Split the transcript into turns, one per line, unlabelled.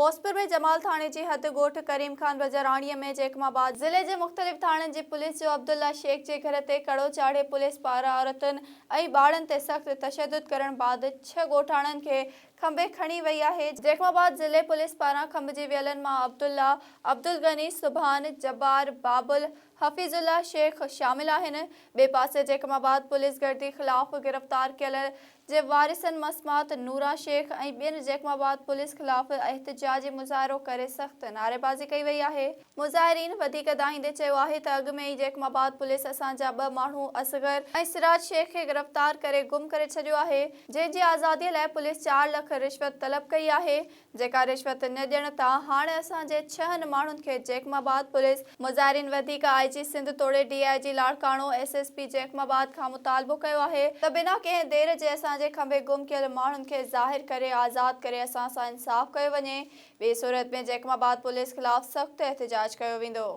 غوثپور ۾ جمال ٿاڻي جي حد ڳوٺ ڪريم خان بجراڻيء ۾ جيڪب آباد ضلعي جي مختلف ٿاڻن جي پوليس جو عبدالله شيخ جي گهر تي ڪڙو چاڙهي پوليس پاران عورتن ۽ ٻارڙن تي سخت تشدد ڪرڻ بعد ڇهه ڳوٺاڻن کي کنڀي کڻي وئي آهي. جيڪب آباد ضلعي پوليس پاران کنڀجي ويلن مان عبدالله، عبدالغني، سبحان، جبار، بابل، حفيظ الله شيخ شامل آهن. ٻئي پاسي جيڪب آباد پوليس گردي خلاف گرفتار ڪيل جي وارثن مسمات نوران شيخ ۽ ٻين جيڪب آباد پوليس خلاف احتجاجي مظاهرو ڪري سخت نعريبازي ڪئي وئي آهي. مظاهرين وڌيڪ دانهيندي چيو آهي ته اڳ ۾ ئي جيڪب آباد پوليس اسان جا ٻه ماڻهو اصغر ۽ سراج شيخ کي گرفتار ڪري گم ڪري ڇڏيو آهي جنهن جي آزادي لاء پوليس چار لک رشوت طلب ڪئي آهي جيڪا رشوت نه ڏيڻ تان هاڻ اسان جي ڇهن ماڻهن کي جيڪب آباد پوليس مظاهرين وڌيڪ آء جي سنڌ توڙي D I G Larkana, S S P Jacobabad کان مطالبو ڪيو آهي ته بنا ڪنهن دير جي اسان جي کنڀي گم ڪيل ماڻهن کي ظاهر ڪري آزاد ڪري اسان سان انصاف ڪيو وڃي ٻي صورت ۾ جيڪب آباد پوليس خلاف سخت احتجاج ڪيو ويندو.